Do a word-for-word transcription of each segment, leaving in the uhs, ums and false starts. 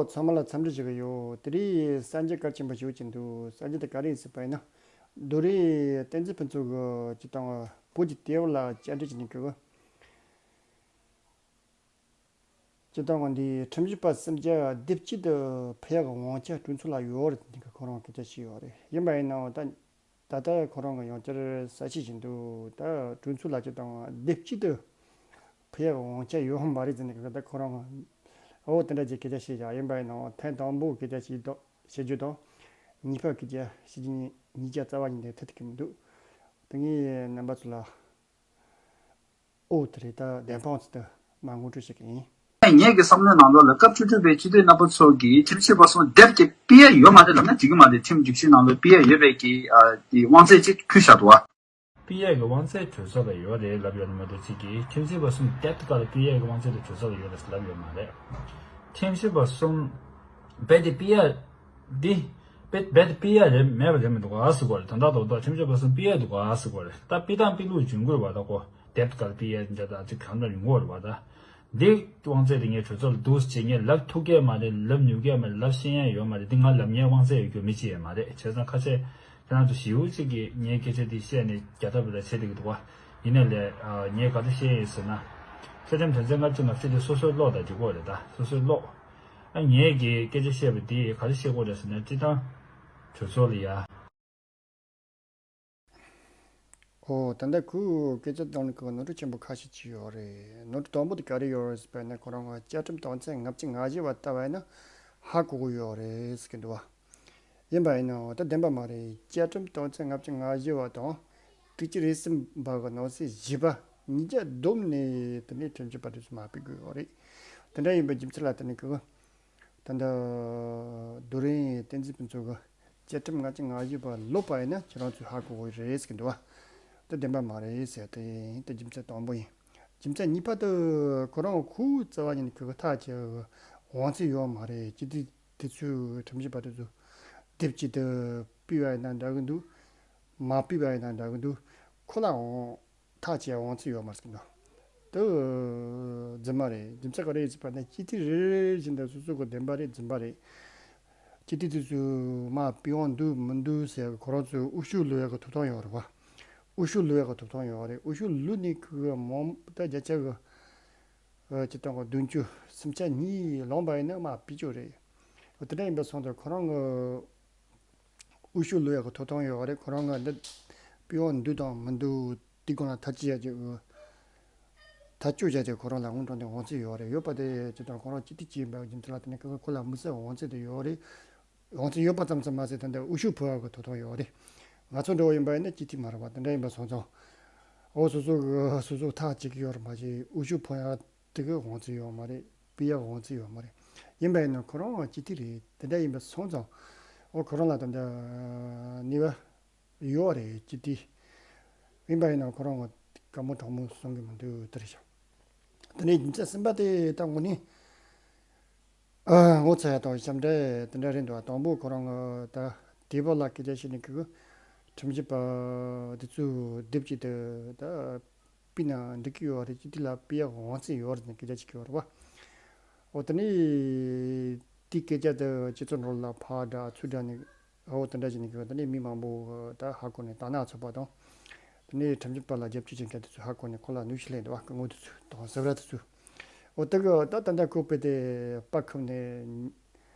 ཚང་མ་ལ་འཚམས་འདྲི་ཞུ་གི་ཡོད། དེ་རིང་གསར་འགྱུར་གལ་ཆེན་པོ་ཞིག་ཡོད་ཀྱི་འདུག་གསར་འགྱུར་དེ་ག་རེ་ཡིན་ཟེར་བ་ཡིན་ན། རྡོ་རིང་བསྟན་འཛིན་ཕུན་ཚོགས་ཀྱིས་སྤྱིར་བཏང་བོད་ཀྱི་ལྟེ་བ་ལ་བཅར་འདྲི་བྱེད་མཁན་གྱི་སྤྱིར་བཏང་འདི་ཁྲིམས་ཞིབ་པ་སུམ་བརྒྱ་སྡེབ་གཅིག་ཏུ་ཕུད་ཡག་གི་དབང་ཆ་གྲོས་ཚོགས་ལ་ཡོད་རེད་ཟེར་ནས་ཁོ་རང་སྐད་ཆ་བཤད་ཡོད་རེད། ཡིན་པ་ཡིན་ནའང་ད་ད་ལྟ་ཁོ་རང་གིས་ཡང་བསྐྱར་གསལ་བཤད་བྱས་འདུག་ད་གྲོས་ཚོགས་ལ་སྤྱིར་བཏང་སྡེབ་གཅིག་ཏུ་ཕུད་ཡག་གི་དབང་ཆ་ཡོད་མ་རེད་ཟེར་ནས་ད་ཁོ་རང་གིས་འོ་དེ་འདྲ་ཅིག་སྐད་ཆ་བཤད་བཞག་ཡིན་པ་ཡིན་ནའང་ཐེངས་དང་པོ་སྐད་ཆ་བཤད་དང་བཤད་རྒྱུ་དང་གཉིས་པ་སྐད་ཆ་བཤད་རྒྱུ་གཉིས་ཀ་རྩ་བ་ཉིད་ནས་འཐད་ཐུབ་ཀྱི་མི་འདུག་དེ་ངས་རྣམ་པ་ཚོ་ལ། ཨོ་དེ་རེད། ད་བདེན་དཔང་ཚོ་ད་མ་ངོ་སྤྲོད་བྱེད་ཀྱི་ཡིན། ངེད་ཀྱི་བསམ་བློའི་ནང་ལོགས་ལ་སྐབས་བཅུ་དྲུག་པའི་སྤྱི་འཐུས་རྣམ་པ་ཚོ་གིས་ཁྲིམས་ཞིབ་པ་གསུམ་སྡེབ་ཀྱིས་ཕུད་ཡ་ཡོད་མ་རེད་ལབ་ན་འགྲིག་གི་མ་རེད། ཁྲིམས་བསྒྱུར་བཅོས་ནང་ལོགས་ཕུད་ཡ་ཡོད་པའི་གི་ཨ་དེ་དབང་ཚད་ཅིག་ཕུལ་བཞག་འདུག་བ། ཕུད་ཡ་གི་དབང་ཚད་གྲོས་ཚོགས་ལ་ཡོད་རེད་ལབ་ཡོད་ན་མ་གཏོགས་ཅིག་གིས་ཁྲིམས་ཞིབ་པ་གསུམ་སྡེབ་ཀྱི་སྐབས་ལ་ཕུད་ཡ་གི་དབང་ཚད་དེ་གྲོས་ཚོགས་ལ་ཡོད་རེད་ལབ་ཡོད་མ་རེད། ཁྲིམས་ཞིབ་པ་གསུམ་རྦད་དེ་ཕུད་ཡ་འདི་རྦད་རྦད་དེ་ཕུད་ཡ་རེད་མེད་པ་རེད་མི་འདུག་ག་ཟེར་གོ་རེད། དོན་དག་རྡོག་རྡོག་ཁྲིམས་ཞིབ་པ་གསུམ་ཕུད་ཡ་འདུག་ག་ཟེར་གོ་རེད། ད་ཕུད་སྟངས་ཕུད་ལུགས་འཇོན་དགོས་པ་ད་གོ། སྡེབ་ཀྱི་སྐབས་ལ་ཕུད་ཡ་འདི་འདྲ་ད་ཅིག་གང་འདྲ་ཡོང་གི་ཡོད་རེད་པ། ད་འདི་དབང་ཚད་དེ་ངས་གྲོས་ཚོགས་ལ་འདུག་སེ་བྱེད། ངས་ལབ་ཐུབ་ཀྱི་མ་རེད། ལབ་ནུས་ཀྱི་མ་རེད། ལབ་ཤེས་ཡ་ཡོད་མ་རེད། འདི་ང་ལབ་ཉན་དབང་ཚད་ཡོད་རྒྱུ་མི་གཅིག་ཡང་མ་རེད། བྱས་ཙང་ཁ་ཤས་ཁྱེད་རང་ཚོ་ཞེ་པོ་ཅིག་གིས་ངའི་སྐད་ཆ་འདི་བཤད་ནས་རྒྱག་ཐབས་རེ་བྱེད་བསྡད་ཀྱི་འདུག་བ། ཡིན་ནའི་ལས་ངས་ག་རེ་བཤད་ཡིན་ཟེར་ན། བཅའ་ཁྲིམས་དོན་ཚན་ལྔ་བཅུ་ང་བཅུ་དེ་སོ་སོའི་ཀློག་དང་འགྲིག་གི་རེད། ད་སོ་སོའི་ཀློག་ཨ་ངས་ཀྱི་སྐད་ཆ་བཤད་པ་འདི་ག་རེ་བཤད་དགོས་རེད་ཟེར་ན། སྤྱིར་བཏང་གྲོས་ཚོགས་ལ་ཡ། ཨོ་ད་ལྟ་ཁོས་སྐད་ཆ་བཏང་ནས་ཁོས་ནོར་འཁྲུལ་ཆེན་པོ་ཁ་ཤས་ཅིག་ཡོད་རེད། ནོར་འཁྲུལ་དང་པོ་དེ་ག་རེ་ཡོད་རེད་ཟེར་བ་ན་ཁོ་རང་བཅའ་ཁྲིམས་དོན་ཚན་ལྔ་བཅུ་ང་བཞི་བ་ལྟ་བ་ཡིན་ན་ཧ་གོ་གི་ཡོད་རེད་ཟེར་གི་འདུག་བ། ཡིན་པ་ཡིན་ནའང་ད་བདེན་པ་མ་རེད། བཅའ་ཁྲིམས་དོན་ཚན་ལྔ་བཅུ་ང་བཞི་བ་དང་དྲུག་ཅུ་རེ་གསུམ་པ་གི་ནང་གསེས་བཞི་པ་གཉིས་ཀ་བསྡོམས་ནས་དེ་ནས་ཁྲིམས་ཞིབ་པ་དེ་ཚོ་མ་ཕུད་དགོས་ཡོད་རེད། དེ་འདྲ་ཡིན་པའི་རྒྱུ་མཚན་ལ་བརྟེན་ནས་ཁོས་ད་ལྟ་རྡོ་རིང་བསྟན་འཛིན་ཕུན་ཚོགས་ཀྱིས་བཅའ་ཁྲིམས་ལྔ་བཅུ་ང་བཞི་པ་ཀློག་པ་ཡིན་ན་ཁྱེད་རང་ཚོས་ཧ་གོ་གི་རེད་ཟེར་གི་འདུག་བ། དེ་བདེན་པ་མ་རེད་ཟེར་དེ་ཡིན། དེ་རྒྱུ་མཚན་དང་པོ་ཡིན། རྒྱུ་མཚན་གཉིས་པ་དེ་ཁོ་རང་ཁོའི་རྩ་བ་ཉིད་ནས་ཁོ་གི་ཐག་བཅད་དབང་ཚད་ཡོད་མ་རེད། སྤྱི་འཐུས་དེ་ཚོས་ཁྲིམས་ཞིབ་པ་དེ་ཚོ་སྡེབ་གཅིག་ཏུ་ཕུད་པ་ཡིན་ན་འདྲ་གི་འདུག་མ་ཕུད་པ་ཡིན་ན་འདྲ་གི་འདུག་ཁོ་ལའང་ཐག་བཅད་དབང་ཚད་ཡོད་མ་རེད་ཟེར་གི་འདུག་དེ་རྫུན་མ་རེད། རྒྱུ་མཚན་ག་རེ་ཡིན་ཟེར་བ་ན་སྤྱི་འཐུས་རེ་རེ་བཞིན་དུ་སོ་སོ་གི་བདེན་པ་རེད་རྫུན་པ་རེད། སྤྱི་འཐུས་དེ་ཚོས་མ་ཕུད་དབང་འདུག་མི་འདུག་ཟེར་ཁོ་རང་ཚོས་འོས་ཤོག་བླུག་ཡག་གི་ཐོབ་ཐང་ཡོད་རེད་བ། འོས་ཤོག་བླུག་ཡག་གི་ཐོབ་ཐང་ཡོད་རེད། འོས་ཤོག་བླུག་ནས་ཁོ་གི་མང་ད་བརྒྱ་ཆ་གི་ཨ་སྤྱིར་བཏང་གི་བདུན་ཅུ་སུམ་ཆ་གཉིས་ལངས་པ་ཡིན་ན་མ་ཕུད་རྒྱུ་རེད། འོ་དེ་འདྲ་ཡིན་པ་སོང་ཙང་ཁོ་རང་གི་འོས་ཤོག་བླུག་ཡག་གི་ཐོབ་ཐང་ཡོད་རེད། ཁོ་རང་གི་འདི་ཕུད་དབང་འདུག་དང་མི་འདུག་དེ་སྒང་ལ་ཐག་གཅོད་བྱ་རྒྱུ་ཐག་གཅོད་བྱ་རྒྱུ་ཁོ་རང་ལ་དངོས་དྲང་དེ་དབང་ཚད་ཡོད་རེད། ཡོད་པ་དེ་སྤྱིར་བཏང་ཁོ་རང་སྤྱི་འཐུས་ཅིག་ཡིན་པའི་རྒྱུ་མཚན་ལ་བརྟེན་ནས་ཁོ་ཁོ་ལ་དམིགས་བསལ་དབང་ཚད་དེ་ཡོད་རེད། དབང་ཚད་ཡོད་པ་ཙམ་ཙམ་མ་ཟད་ད་ལྟ་འོས་ཤོག་ཕུལ་བ་གི་ཐོབ་ཐང་ཡོད་རེད། ང་ཚོ་འདྲ་བོ་ཡིན་པ་ཡིན་ན་སྤྱི་འཐུས་མ་རེད་པ། དེ་འདྲ་ཡིན་པ་སོང་ཙང་འོ་སོ་སོ་གི་སོ་སོ་ཐག་བཅད་ཀྱི་ཡོད་རེད་མ་གཞི་འོས་ཤོག་ཕུལ་ཡག་དེ་གི་དབང་ཚད་ཡོད་མ་རེད། ཕུད་ཡག་དབང་ཚད་ཡོད་མ་རེད། ཡིན་པ་ཡིན་ན་ཁོ་རང་སྤྱི་འཐུས་རེད། དེ་འདྲ་ཡིན་པ་སོང་ཙང་འོ་ཁོ་རང་ལ་ད་ལྟ་ནུས་པ་ཡོད་རེད་སྤྱི་འཐུས། ཡིན་པ་ཡིན་ན་ཁོ་རང་གི་དགའ་མོ་གྲང་མོ་གསུང་གི་མི་འདུག་དེ་རེད་ཤག་དེ་ནས་རྒྱུ་མཚན་གསུམ་པ་དེ་ད་དངོས་གནས། ཨ་ངོ་ཚ་ཡ་དང་ཞབས་འདྲ་དེ་འདྲ་རེད་འདུག་དང་པོ་ཁོ་རང་གི་ད་དེ་བ་ལ་སྐད་ཆ་བཤད་ནས་ཁོས་ཁྲིམས་ཞིབ་པ་དེ་ཚོས་སྡེབ་གཅིག་ཏུ་ད་ཕུད་ན་འགྲིག་གི་ཡོད་རེད། སྤྱི་འཐུས་ལ་ཕུད་ཡག་དབང་ཚད་ཡོད་རེད་ཟེར་ནས་སྐད་ཆ་བཤད་ཀྱི་ཡོད་རེད་བ། འོ་དེ་ནས་དེའི་སྐད་ཆ་དེ་སྤྱི་ཚོགས་ནང་ལ་ཕར་བསྒྲགས་ཚུར་བསྒྲགས་ནས་འོ་དེ་འདྲ་བྱས་ནས་ཁོས་དེ་ནས་མི་མང་པོ་ད་ཧ་གོ་ནས་དར་ནག་ཚོགས་པ་དང་། དེ་ནས་ཁྲིམས་ཞིབ་པ་ལ་རྒྱབ་སྐྱོར་བྱེད་མཁན་དེ་ཚོས་ཧ་གོ་ནས་ཁོ་ལ་གནོན་ཤུགས་སླེབས་འདུག་སྐུ་ངོ་དེ་ཚོས་དང་ཟབ་ར་དེ་ཚོས། འོ་དེ་གི་ད་ད་ལྟ་ཁོ་དཔེ་དེ་པར་ཁུར་ནས་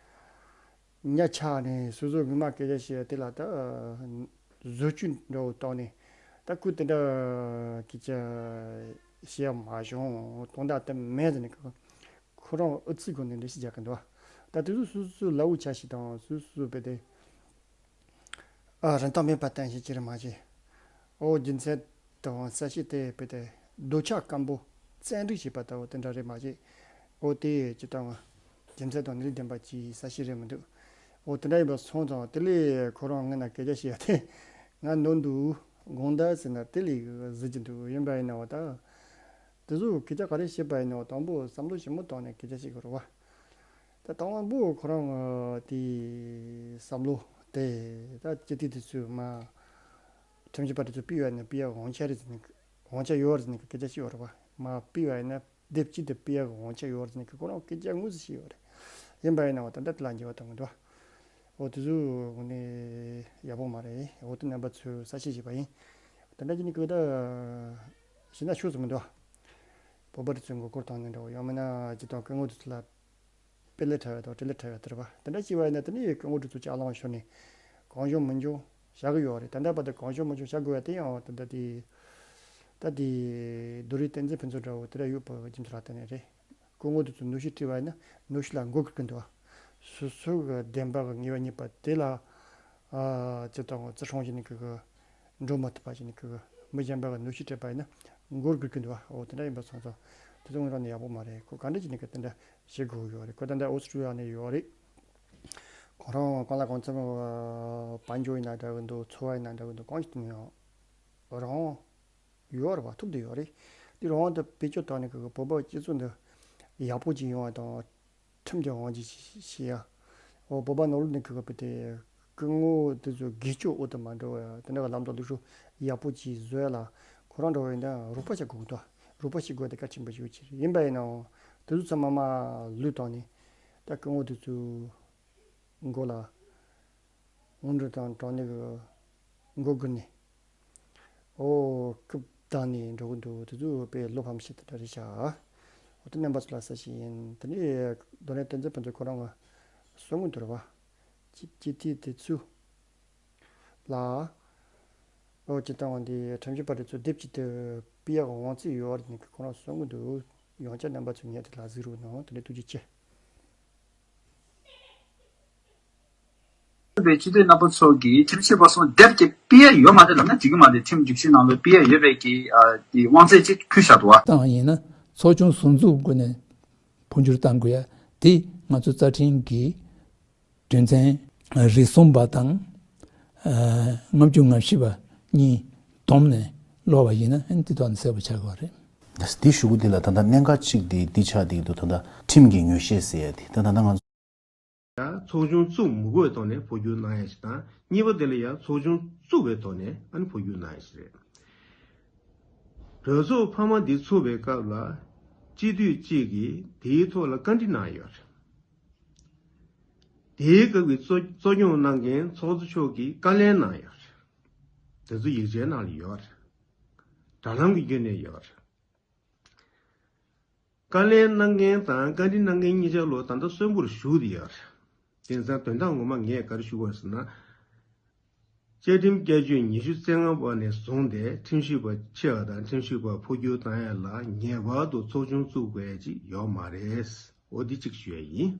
ཉ་ཆག་ནས་སོ་སོ་ངོ་མ་སྐད་ཆ་བཤད་དེ་ལ་ད་བཟོ་བཅོས་འདྲ་བོ་བཏང་ནས་ད་ཁོས་དེ་འདྲ་སྐད་ཆ་བཤད་མ་བྱུང་དོན་དག་དེ་མེད་ཟེར་ནས་ཁོ་ཁོ་རང་ཨུ་ཚུགས་སྒོ་ནས་འགྲེལ་བཤད་རྒྱག་གི་འདུག་ད་དེ་ཚོ་སོ་སོའི་ལ་འུ་ཆ་ཞིག་དང་སོ་སོའི་དཔེ་དེ། ཨ་རིན་ཐང་མེད་པ་བསྟན་ཞིག་ཅི་རེད་མ་བྱེད། ཨོ་རྒྱུ་མཚན་དང་གསལ་བཤད་དེ་དཔེ་དེ་རྡོ་ཆག་སྐམ་པོ་བཙན་སྒྲིག་བྱས་པ་ལྟ་བུ་དེ་འདྲ་རེད་མ་བྱེད། ཨོ་དེ་ཇི་ལྟར་རྒྱུ་མཚན་དང་ནི་ལས་ལྡན་པ་ཅིག་གསལ་བཤད་རེད་མི་འདུག་ཨོ་དེ་འདྲ་ཡིན་པ་སོང་ཙང་དེ་ལས་ཁོ་རང་ངོས་ནས་སྐད་ཆ་བཤད་དེ་ང་ནོར་འདུག་དགོངས་དག་ཟེར་ན་དེ་ལས་གཟིགས་ཀྱི་འདུག་ཡིན་པ་ཡིན་ན་འོ་ད་དེ་ཚོ་སྐད་ཆ་ག་རེ་བཤད་པ་ཡིན་ན་འོ་དང་པོ་བསམ་བློ་ཞིབ་མོ་བཏང་ནས་སྐད་ཆ་བཤད་དགོས་རེད་བ། ད་དང་པོ་ཁོ་རང་དེ་བསམ་བློ་དེ་ད་སྤྱི་འཐུས་དེ་ཚོས་མ་ཁྲིམས་ཞིབ་པ་དེ་ཚོས་ཕུད་ཡོད་ན་ཕུད་ཡག་དབང་ཆ་རེད་ཟེར་ནས་དབང་ཆ་ཡོད་རེད་ཟེར་ནས་སྐད་ཆ་བཤད་ཡོད་རེད་བ། མ་ཕུད་ཡོད་ན་སྡེབ་གཅིག་ཏུ་ཕུད་ཡག་དབང་ཆ་ཡོད་རེད་ཟེར་ནས་ཁོ་རང་སྐད་ཆ་དངོས་སུ་བཤད་ཡོད་རེད། ཡིན་པ་ཡིན་ན་འོ་ད་ལྟ་དེ་ལ་འགྱུར་བ་གཏོང་གི་འདུག་འོ་དེ་ཚོ་དངོས་གནས་ཡག་པོ་མ་རེད། འོ་དེ་རྣམ་པ་ཚོས་གསལ་བཤད་བྱས་པ་ཡིན། ད་ལྟ་ཅི་ནི་ཀི་ད་ཞེ་ན་ཤུགས་སུ་མི་འདུག་བོད་པ་དེ་ཚོའི་མགོ་སྐོར་བཏང་ནས་འདྲ་བོ་ཡང་མིན་ན་ཅི་དང་སྐུ་ངོ་དེ་ཚོ་ལ་དཔེ་ལས་ཕྲ་བ་དང་བྲེལ་ལས་ཕྲ་བ་དེ་རེད་པ། དེ་འདྲ་བྱས་པ་ཡིན་ན་དེ་ནི་སྐུ་ངོ་དེ་ཚོ་ཅ་ལག་ཤོར་ནས་གང་བྱུང་མི་འབྱུང་བྱ་གི་ཡོད་རེད། ད་ལྟ་བར་དུ་གང་བྱུང་མི་འབྱུང་བྱ་དགོས་པ་དེ་ཡང་ད་ལྟ་དེ་ད་དེ་རྡོ་རིང་བསྟན་འཛིན་ཕུན་ཚོགས་འདྲ་བོ་དེ་འདྲ་ཡོད་པ་རྒྱུ་མཚན་ལ་བརྟེན་ནས་རེད། སྐུ་ངོ་དེ་ཚོ་ནོར་ཕྱུགས་བྲིས་པ་ཡིན་ན་ནོར་ཕྱུགས་ལ་མགོ་སྒུར་གི་འདུག་སོ་སོ་གི་བདེན་པ་གི་ངེས་པ་རྙེད་པ་དེ་ལ་ཨ་ཅི་དང་བརྩི་སྲུང་བྱས་ནས་ཀི་གི་འགྲོ་མ་ཐུབ་པ་བྱས་ནས་ཀི་གི་མི་གཞན་པ་གི་ནོར་ཕྱུགས་སྤྲད་པ་ཡིན་ན་མགོ་སྒུར་གི་འདུག་འོ་དེ་འདྲ་ཡིན་པ་སོང་ཙང་དེ་ཚོ་ང་རང་ནས་ཡག་པོ་མ་རེད། ཁོ་ག་འདྲ་བྱས་ནས་ཀི་དེ་འདྲ་བྱེད་དགོས་ཀྱི་ཡོད་རེད། ཁོ་ད་ལྟ་ཨོ་སི་ཀྲི་ལི་ཡ་ནས་ཡོད་རེད། ཁོ་རང་གང་ལ་གང་འཚམ་དཔལ་འབྱོར་ཡིན་ན་འདྲ་གི་འདུག་འཚོ་བ་ཡིན་ན་འདྲ་གི་འདུག་གང་ཞིག་ཡིན་ཡང་རང་ཡོད་རེད་བ། ཐུབ་བསྡད་ཡོད་རེད། འདི་རང་དབང་དུ་བེད་སྤྱོད་བཏང་ནས་གི་བོད་པ་སྤྱི་ཚོགས་འདི་ཡག་པོ་ཅིག་ཡོང་བ་དང་ཁྲིམས་ཀྱི་དབང་ཅིག་བྱེད་ཡ། འོ་བོད་པ་ནང་ལོགས་ནས་གི་བོད་པའི་དེ་སྐུ་ངོ་དེ་ཚོ་སྒེར་གཅོད་འོག་ཏུ་མ་འགྲོ་བ་དེ་འདྲ་གི་ལམ་སྟོན་ལུགས་སྲོལ་ཡག་པོ་ཅིག་བཟོ་ཡ་ལ་ཁོ་རང་འདྲ་བ་ཡིན་ན་རོགས་པ་བྱ་དགོས་ཀྱི་འདུག་རོགས་པ་བྱེད་དགོས་དེ་གལ་ཆེན་པོ་ཞིག་ཡོད་ཀྱི་རེད། ཡིན་པ་ཡིན་ནའང་དེ་ཚོ་ཚང་མ་མ་ལུས་བཏང་ནས་ད་སྐུ་ངོ་དེ་ཚོ་མགོ་ལ་འོང་འགྲོ་དང་དྲང་གནས་ཀྱི་མགོ་སྒུར་ནས་ཨོ་རྐུབ་བཏང་ནས་འགྲོ་གི་འདུག་དེ་ཚོ་དཔེ་བློ་ཕམ་བྱེད་དེ་འདྲ་རེད་ཤག་འོ་དེ་རྣམ་པ་ཚོ་ལ་གསལ་བཤད་ཡིན། དེ་ནས་རྡོ་རིང་བསྟན་འཛིན་ཕུན་ཚོགས་ཁོ་རང་གི་གསུང་གི་འདུག་རེད་བ། ཅི་ཅི་ཐི་དེ་ཚོ་ལ་ཨོ་ཅི་ལྟ་བ་འདི་ཁྲིམས་ཞིབ་པ་དེ་ཚོ་སྡེབ་གཅིག་ཏུ་སྤེལ་ཡག་གི་དབང་ཚད་ཡོད་རེད་ནས་ཁོ་རང་གསུང་གི་འདུག་ཡང་བསྐྱར་རྣམ་པ་ཚོ་ངས་དེ་ལ་གཟིགས་རོགས་གནང་། དེ་ནས་ཐུགས་རྗེ་ཆེ། པའི་སྤྱི་འཐུས་རྣམ་པ་ཚོ་གིས་ཁྲིམས་ཞིབ་པ་སོགས་སྡེབ་ཀྱིས་སྤེལ་ཡ་ཡོད་མ་རེད་ལབ་ན་འགྲིག་གི་མ་རེད། ཁྲིམས་བསྒྱུར་བཅོས་ནང་ལ་སྤེལ་ཡ་ཡོད་པའི་གི་ཨ་དེ་དབང་ཚད་ཅིག་ཕུལ་བཞག་འདུག་བ། བཏང་ཡིན་ན་ཚོགས་ཆུང་ཟུར་འཛུགས་སྒོ་ནས་འཕོ་འགྱུར་གཏང་དགོས་ཡ་དེ་ང་ཚོ་རྩ་ཁྲིམས་ཀྱི་དོན་ཚན་རེ་གསུམ་པ་དང་ཨ་ལྔ་བཅུ་ང་བཞི་པ་གཉིས་བསྡོམས་ནས་ཀློག་པ་ཡིན་ན་ཨ་ནི་དེ་ཐོག་ནས་གསལ་པོ་ཆགས་ཀྱི་ཡོད་རེད། ད་དེ་ཞུ་གི་དེ་ལ་ད་ལྟ་གནད་འགག་གཅིག་དེ་འདི་ཆགས་བསྡད་ཀྱི་འདུག་ད་ལྟ་ཁྲིམས་ཀྱི་ངོས་བཤད་ཟེར་ཡ་དེ་ད་ད་ལྟ་ང་ཚོ། ཡང་ཚོགས་ཆུང་བཙུགས་མི་དགོས་ཐོག་ནས་འཕོ་འགྱུར་གནང་ཡ་ཞིག་དང་། གཉིས་པ་དེ་ལ་ཡང་ཚོགས་ཆུང་བཙུགས་པའི་ཐོག་ནས་ཨ་ནི་འཕོ་འགྱུར་གནང་ཡ་ཞིག་རེད། གྲོས་ཚོགས་འཕར་མ་འདི་ཚོགས་པའི་སྐབས་ལ་སྤྱི་འཐུས་གཅིག་གིས་དེའི་ཐོག་ལ་བཀའ་འདྲི་གནང་ཡོད་རེད། དེའི་སྐབས་ཀྱི་གཙོ་གཙོ་སྐྱོང་གནང་མཁན་ཚོགས་གཙོ་མཆོག་གིས་བཀའ་ལན་གནང་ཡོད་རེད། དེ་ཚོ་ཡིག་ཆའི་ནང་ལ་ཡོད་རེད། དྲ་ལམ་གྱི་བརྒྱུད་ནས་ཡོད་རེད། བཀའ་ལན་གནང་མཁན་དང་བཀའ་འདྲི་གནང་མཁན་གཉིས་ཆ་ལོ་ད་ལྟ་གསོན་པོར་བཞུགས་བསྡད་ཡོད་རེད། དེང་སང་དོན་དག་ངོ་མ་ངས་ག་རེ་ཞུ་དགོས་ཟེར་ན། བཅའ་ཁྲིམས་བསྐྱར་བཅོས་ཉི་ཤུ་རྩ་ལྔ་པ་ནས་བཟུང་སྟེ་ཁྲིམས་ཞིབ་པ་ཆེ་བ་དང་ཁྲིམས་ཞིབ་པ་འཕོ་འགྱུར་བཏང་ཡ་ལ་ངེས་པར་དུ་ཚོགས་ཆུང་བཙུགས་དགོས་ཡ་ཅིག་ཡོད་མ་རེད། འོ་འདི་གཅིག་ཞུ་ཡ་ཡིན།